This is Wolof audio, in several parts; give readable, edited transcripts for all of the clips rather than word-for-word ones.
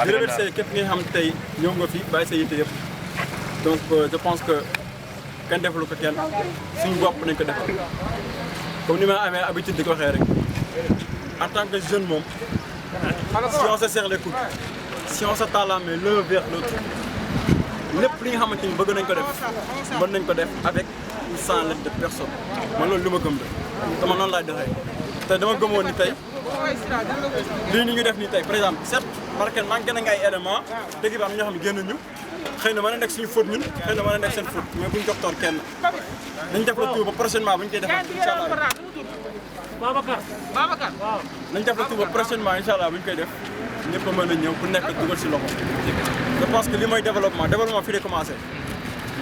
di remercier képp nga xam tey ñëw nga fi bàyyi sa yitte yëpp donc je pense que kenn defalu ko kenn suñu bopp nañ ko defal comme ni ma amee habitude di ko waxee rek en tant que jeune moom si on se serre les coudes si on se tend la main l'un vers l'autre lépp li nga xamante ni bëgg nañ ko def mën nañ ko def avec ou sans l'aide de personne man loolu li ma gëm la dama noonu laay doxee te dama gëmoon ni tey lii ni ñu def nii tey par exemple certes parce que manqué na nga ay éléments dëgg bi am ñoo xam ne génn ñu xëy na mën a nekk suñu faute ñun xëy na mën a nekk seen faute mais buñ jox toor kenn nañ def la tout ba prochainement buñ koy defaat incha allah Babacar nañ def la tout ba prochainement incha allah buñ koy def ñëpp a mën a ñëw ku nekk dugal si loxo je pense que li mooy développement fii de commencé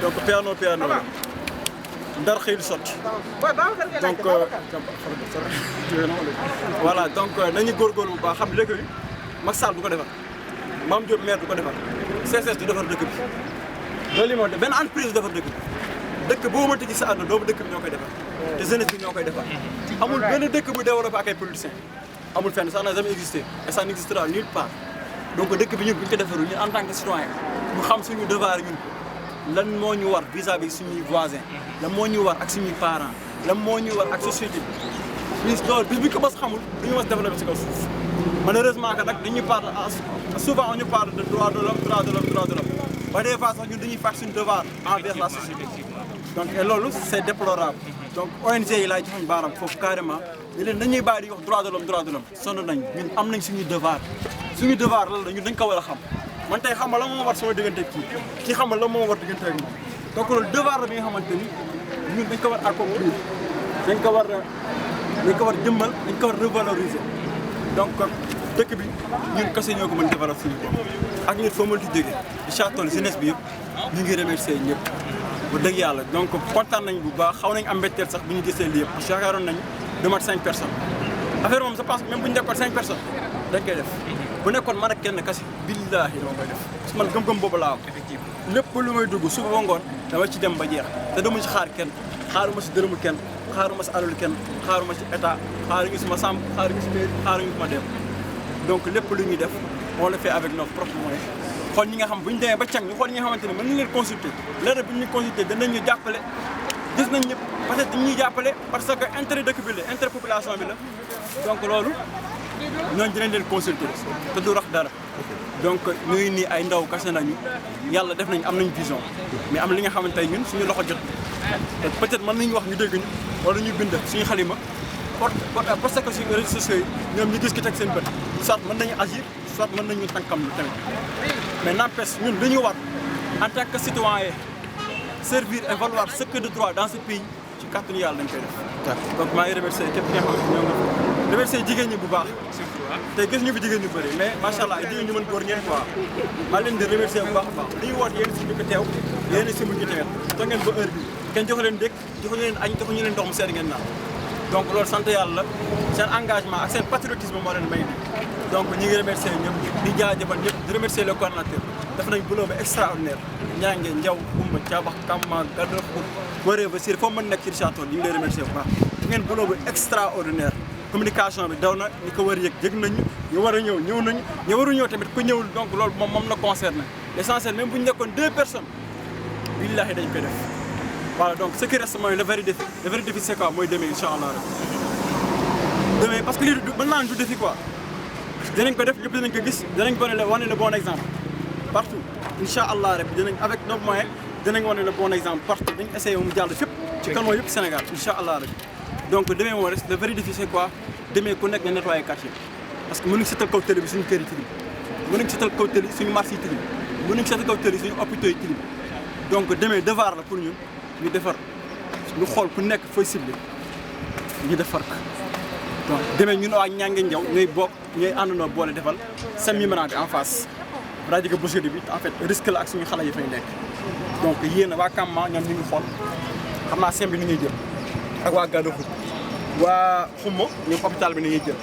donc piano la ndar xëy di sotti donc voilà donc nañu góorgóorlu bu baax xam ne dëkk bi Macky Sall du ko defar Mame Diop maire du ko defar CSS du defar dëkk bi loolu moo benn entreprise du defar dëkk boo mënti gis sa àdduna doomu dëkk bi ñoo koy defar te jeunesse bi ñoo koy defar amul benn dëkk bu développé ak ay politiciens amul fenn ça n'a jamais existé et ça n'existera nulle part donc dëkk bi ñun bu ñu ko defarul ñun en tant que citoyen ñu xam suñu devoir ñun lan moo ñu war vis-à-vis suñuy voisins lan moo ñu war ak suñuy parents lan moo ñu war ak société bi loolu bis bu ñu ko mos xamul duñu mos développé si kaw suuf malheureusement que nag dañuy parle souvent on ñu parle de droit de l'homme ba des fois sax ñun dañuy fàtte suñu devoir envers la société donc et loolu c'est déplorable donc ONG yi laay joxoñ baaram foofu carrément ne leen dañuy bàyyi di wax droit de l'homme sonn nañ ñun am nañ suñuy devoir lan la ñun dañ ko war a xam man tey xam nga la moo war sama diggante kii xam nga la moo war diggante ak moom donc loolu devoir la bi nga xamante ni ñun dañ ko war accomplir dañ ko war jëmmal dañ ko war revaloriser donc dëkk bi ñun kese ñoo ko mën defaral suñu bopp ak ñun foo mënti jógee incha allah jeunesse bi yëpp ñu ngi remercier ñëpp bu dëgg yàlla donc kontaan nañ bu baax xaw nañ am mbetteel sax bu ñu gisee lii yëpp parce que yaakaaroon nañu du mat 5 personnes affaire moom je pense que même bu ñu nekkoon 5 personnes dañ koy def bu nekkoon man ak kenn kese billaahi dama koy def parce que man gëm-gëm boobu laa am effectivement lépp lu may dugg suba ba ngoon dama ci dem ba jeex te dama ci xaar kenn xaaruma si dërëmu kenn xaaruma si alalu kenn xaaruma si état xaaruñu si ma sàmm xaaruñu si mairie xaaruñu si ma dem donc lépp lu ñuy def on le fait avec nos propres moyens xool ñi nga xam bu ñu demee ba càng ñu xool ñi nga xamante ne mën nañ leen consulter léeg-léeg bu ñu consulter danañ ñu jàppale gis nañ ñëpp peut-être dañuy jàppale parce que intérêt dëkk bi la intérêt population bi la donc loolu ñooñu dinañ leen consulter te du rax dara donc ñuy nii ay ndaw kase nañu yàlla def nañ am nañ vision mais am li nga xamante ne ñun suñu loxo jot te peut-être mën nañu wax ñu dégg ñu wala ñu bind suñu xalima parce que suñu réseaux sociaux yi ñoom ñu gis ki teg seen bët soit mën nañu agir soit mën nañu tànkam lu tamit mais n'empêche ñun li ñu war en tant que citoyen servir et valoir ce que de droit dans ce pays ci kàttanu yàlla dañ koy def. donc maa ngi remercier képp ki nga xam ne ñoo ngi remercier jigéen ñi bu baax. te gis ñu fi jigéen ñu bëri mais macha allah jigéen ñu mën góor ñeen quoi maa leen di remercier bu baax a baax li ñu woote yéen si ñu ko teew yéen si mujj tamit toog ngeen ba heure bi kenn joxu leen dëkk joxuñu leen añ joxuñu leen ndox mu sedd ngeen naan donc loolu sant yàlla seen engagement ak seen patriotisme moo leen may donc ñu ngi remercier ñëpp di jaajëfal ñëpp di remercier le coordinateur def nañ boulot ba extraordinaire ñaange njaw Koumba Thiabax Kama Gadda Khour waree ba sir foo mën nekk ci Richard Toll ñu ngi lay remercier bu baax di ngeen boulot ba extraordinaire communication bi daw na ñi ko war a yëg nañu ñu war a ñëw nañu ñu waru ñëw tamit ku ñëwul donc loolu moom la concerné l'essentiel même bu ñu nekkoon 2 personnes billahi dañ koy def voilà donc ce qui reste mooy le vrai défi c'est quoi mooy demain incha allah rek demain parce que lii mën naa du défi quoi dinañ ko def ñëpp dinañ ko gis dinañ ko wane le bon exemple partout incha allah rek dinañ avec nos moyens dinañ wane le bon exemple partout dañ essayé mu jàll fépp ci kan mooy yëpp Sénégal incha allah rek donc demain moo reste le vrai défi c'est quoi demain ku nekk nga nettoyer quartier parce que mënuñ seetal kaw télé bi suñu kër yi tilim mënuñ seetal kaw télé suñu marché yi tilim mënuñ seetal kaw télé suñu hôpitaux yi tilim donc demain devoir la pour ñun ñu defar ñu xool ku nekk fooy ciblé ñu defar ko donc demain ñun waa Ñange Njaw ñooy àndandoo boole defal seen numéro bi en face rajo Boucherdie bi en fait risque la ak suñu xale yi fay nekk donc yéen waa Kama ñoom ñu ngi xool xam naa seen bi ni ñuy jël ak waa Gadda Khour waa Xuma ñoom hôpital bi ni ñuy jël